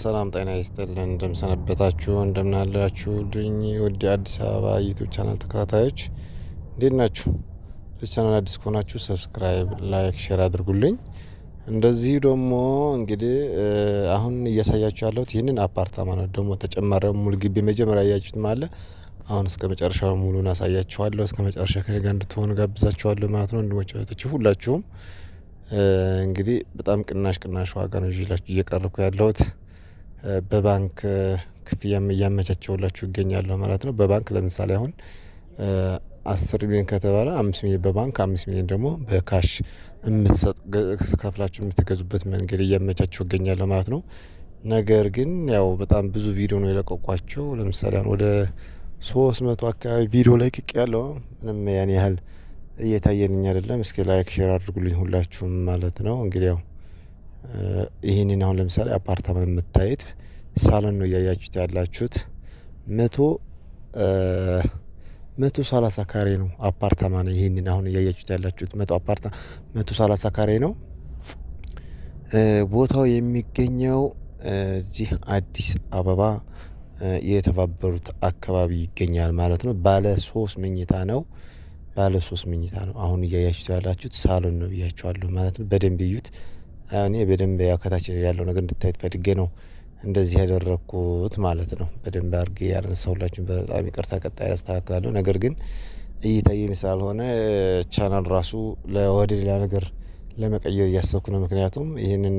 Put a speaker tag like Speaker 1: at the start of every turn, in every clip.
Speaker 1: ሰላም ጤና ይስጥልን፣ እንደምሰነበታችሁ፣ እንደምናላችሁልኝ ውድ አዲስ አበባ YouTube channel ተከታታዮች እንዴት ናችሁ? ለቻናል አዲስ ከሆናችሁ subscribe፣ like፣ share አድርጉልኝ። እንደዚሁ ደግሞ እንግዲህ አሁን እያሳያችሁ ያለሁት ይህንን አፓርታማ ነው። ደግሞ ተጨማሪ ሙሉ ግቢ መጀመሪያ ያያችሁትም አለ። አሁን እስከ መጨረሻው ሙሉን አሳያችኋለሁ። እስከ መጨረሻ ከኔ ጋር እንድትሆኑ ጋብዛችኋለሁ ማለት ነው። ወንድሞች እህቶች ሁላችሁም እንግዲህ በጣም ቅናሽ ቅናሽ ዋጋ ነው ይዤላችሁ እየቀረብኩ ያለሁት። በባንክ ክፍያም እያመቻቸውላችሁ ይገኛለሁ ማለት ነው። በባንክ ለምሳሌ አሁን 10 ሚሊዮን ከተባለ 5 ሚሊዮን በባንክ፣ 5 ሚሊዮን ደግሞ በ cash የምትሰጥ ከፍላችሁ የምትገዙበት መንገድ እያመቻቸው ይገኛለሁ ማለት ነው። ነገር ግን ያው በጣም ብዙ ቪዲዮ ነው የለቀቋቸው። ለምሳሌ አሁን ወደ 300 አካባቢ ቪዲዮ ለቅቄያለሁ፣ ምንም ያን ያህል እየታየልኝ አይደለም። እስኪ like share አድርጉልኝ ሁላችሁም ማለት ነው። እንግዲህ ያው ይህንን አሁን ለምሳሌ አፓርታማ የምታዩት ሳሎን ነው እያያችሁት ያላችሁት። 130 ካሬ ነው፣ አፓርታማ ነው። ይህንን አሁን እያያችሁት ያላችሁት መቶ አፓርታ 130 ካሬ ነው። ቦታው የሚገኘው እዚህ አዲስ አበባ የተባበሩት አካባቢ ይገኛል ማለት ነው። ባለ ሶስት መኝታ ነው። ባለ ሶስት መኝታ ነው። አሁን እያያችሁት ያላችሁት ሳሎን ነው ብያችኋለሁ ማለት ነው። በደንብ እዩት። እኔ በደንብ ያው ከታች ያለው ነገር እንድታዩት ፈልጌ ነው እንደዚህ ያደረግኩት ማለት ነው። በደንብ አድርጌ ያላነሳሁላችሁ በጣም ይቅርታ፣ ቀጣይ አስተካክላለሁ። ነገር ግን እየታየኝ ስላልሆነ ቻናል ራሱ ወደ ሌላ ነገር ለመቀየር እያሰብኩ ነው። ምክንያቱም ይህንን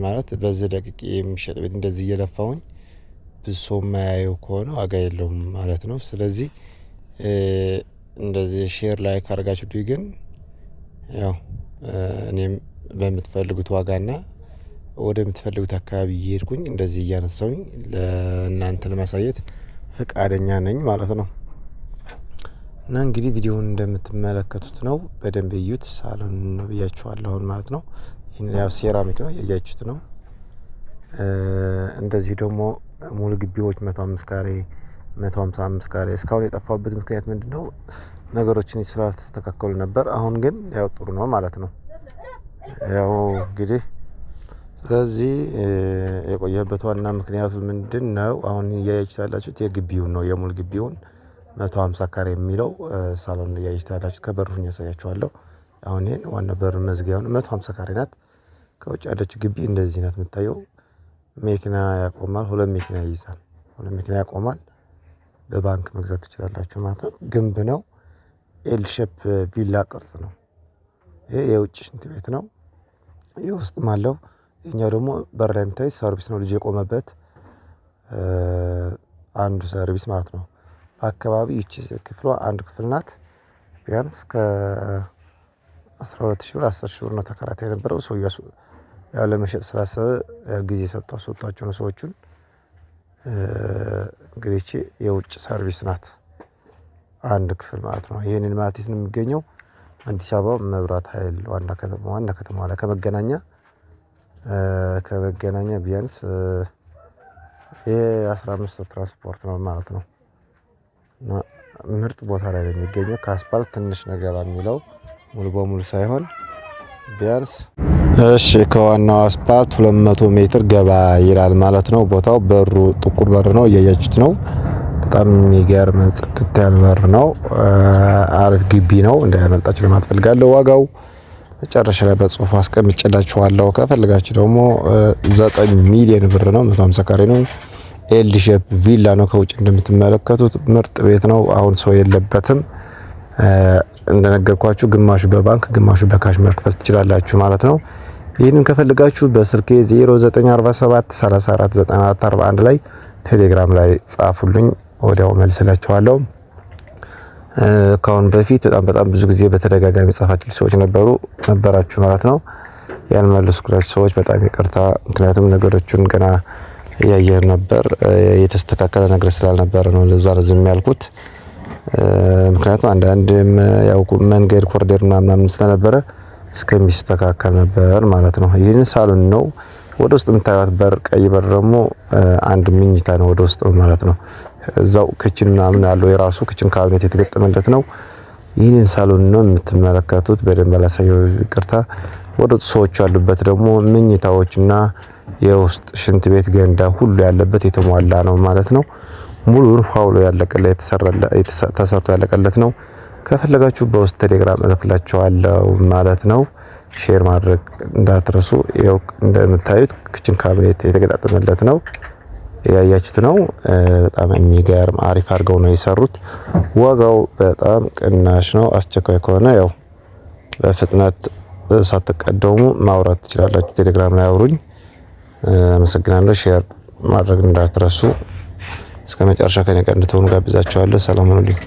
Speaker 1: ማለት በዚህ ደቅቄ የሚሸጥ ቤት እንደዚህ እየለፋሁኝ ብዙ ሰው የማያየው ከሆነ ዋጋ የለውም ማለት ነው። ስለዚህ እንደዚህ share like አድርጋችሁ ግን ያው እኔም በምትፈልጉት ዋጋና ወደምትፈልጉት አካባቢ እየሄድኩኝ እንደዚህ እያነሳሁኝ ለእናንተ ለማሳየት ፈቃደኛ ነኝ ማለት ነው። እና እንግዲህ ቪዲዮውን እንደምትመለከቱት ነው። በደንብ እዩት። ሳሎን ነው ብያችኋለሁ አሁን ማለት ነው። ይህን ያው ሴራሚክ ነው እያያችሁት ነው። እንደዚሁ ደግሞ ሙሉ ግቢዎች 105 ካሬ፣ 155 ካሬ። እስካሁን የጠፋበት ምክንያት ምንድነው? ነገሮችን ስላልተስተካከሉ ነበር። አሁን ግን ያው ጥሩ ነው ማለት ነው። ያው እንግዲህ ስለዚህ የቆየበት ዋና ምክንያቱ ምንድነው? አሁን እያያችሁት ያላችሁት የግቢውን ነው፣ የሙሉ ግቢውን 150 ካሬ የሚለው ሳሎን እያያችሁት ያላችሁት ከበሩ ሆኜ ያሳያችኋለሁ። አሁን ይሄን ዋና በር መዝጊያው ነው። 150 ካሬ ናት። ከውጭ ያለችው ግቢ እንደዚህ ናት የምታየው። መኪና ያቆማል። ሁለት መኪና ይይዛል። ሁለት መኪና ያቆማል። በባንክ መግዛት ትችላላችሁ ማለት ነው። ግንብ ነው። L shape ቪላ ቅርጽ ነው። ይሄ የውጭ ሽንት ቤት ነው። የውስጥም አለው። ይሄኛው ደግሞ በር ላይ የምታይ ሰርቪስ ነው፣ ልጅ የቆመበት አንዱ ሰርቪስ ማለት ነው። በአካባቢ ይቺ ክፍሏ አንድ ክፍል ናት። ቢያንስ ከ12 ሺህ ብር፣ 10 ሺህ ብር ነው ተከራታይ የነበረው። ሰውዬው ያው ለመሸጥ ስላሰበ ጊዜ ሰጥቶ አስወጧቸው ነው ሰዎቹን። እንግዲህ ይቺ የውጭ ሰርቪስ ናት። አንድ ክፍል ማለት ነው። ይሄንን ማለት የት ነው የሚገኘው? አዲስ አበባ መብራት ኃይል ዋና ከተማ ላይ ከመገናኛ ቢያንስ የ15 ብር ትራንስፖርት ነው ማለት ነው። እና ምርጥ ቦታ ላይ ነው የሚገኘው። ከአስፓልት ትንሽ ነው ገባ የሚለው፣ ሙሉ በሙሉ ሳይሆን ቢያንስ እሺ ከዋናው አስፓልት 200 ሜትር ገባ ይላል ማለት ነው። ቦታው በሩ ጥቁር በር ነው፣ እያያችሁት ነው። በጣም የሚገርም ጽድት ያለ በር ነው። አሪፍ ግቢ ነው። እንዳያመልጣችሁ ለማለት ፈልጋለሁ። ዋጋው መጨረሻ ላይ በጽሁፍ አስቀምጬላችኋለሁ። ከፈልጋችሁ ደግሞ 9 ሚሊዮን ብር ነው። 150 ካሬ ነው። L shape ቪላ ነው። ከውጭ እንደምትመለከቱት ምርጥ ቤት ነው። አሁን ሰው የለበትም። እንደነገርኳችሁ ግማሹ በባንክ ግማሹ በ cash መክፈል ትችላላችሁ ማለት ነው። ይህንን ከፈልጋችሁ በስልኬ 0947 34 94 41 ላይ ቴሌግራም ላይ ጻፉልኝ፣ ወዲያው መልስላችኋለሁ። ከአሁን በፊት በጣም በጣም ብዙ ጊዜ በተደጋጋሚ ጻፋችሁ ሰዎች ነበራችሁ ማለት ነው። ያልመለስኩላችሁ ሰዎች በጣም ይቅርታ። ምክንያቱም ነገሮቹን ገና እያየን ነበር፣ የተስተካከለ ነገር ስላልነበረ ነው ለዛ ነው ዝም ያልኩት። ምክንያቱም አንዳንድም ያው መንገድ ኮሪደር ምናምን ስለነበረ እስከሚስተካከል ነበር ማለት ነው። ይህን ሳሎን ነው። ወደ ውስጥ የምታዩት በር፣ ቀይ በር ደግሞ አንድ ምኝታ ነው፣ ወደ ውስጥ ማለት ነው። እዛው kitchen ምናምን ያለው የራሱ kitchen cabinet የተገጠመለት ነው። ይህንን ሳሎን ነው የምትመለከቱት። በደንብ አላሳየው ይቅርታ። ወደ ሰዎች ያሉበት ደግሞ ምኝታዎችና የውስጥ ሽንት ቤት ገንዳ ሁሉ ያለበት የተሟላ ነው ማለት ነው። ሙሉውን ፋውሎ ያለቀለት ተሰርቶ ያለቀለት ነው። ከፈለጋችሁ በውስጥ ቴሌግራም እልክላችኋለሁ ማለት ነው። Share ማድረግ እንዳትረሱ። ይኸው እንደምታዩት kitchen cabinet የተገጣጠመለት ነው። ያያችሁት ነው። በጣም የሚገርም አሪፍ አድርገው ነው የሰሩት። ዋጋው በጣም ቅናሽ ነው። አስቸኳይ ከሆነ ያው በፍጥነት ሳትቀደሙ ማውራት ትችላላችሁ። ቴሌግራም ላይ አውሩኝ። አመሰግናለሁ። Share ማድረግ እንዳትረሱ። እስከ መጨረሻ ከኔ ጋር እንድትሆኑ ጋብዛችኋለሁ። ሰላም ሁኑልኝ።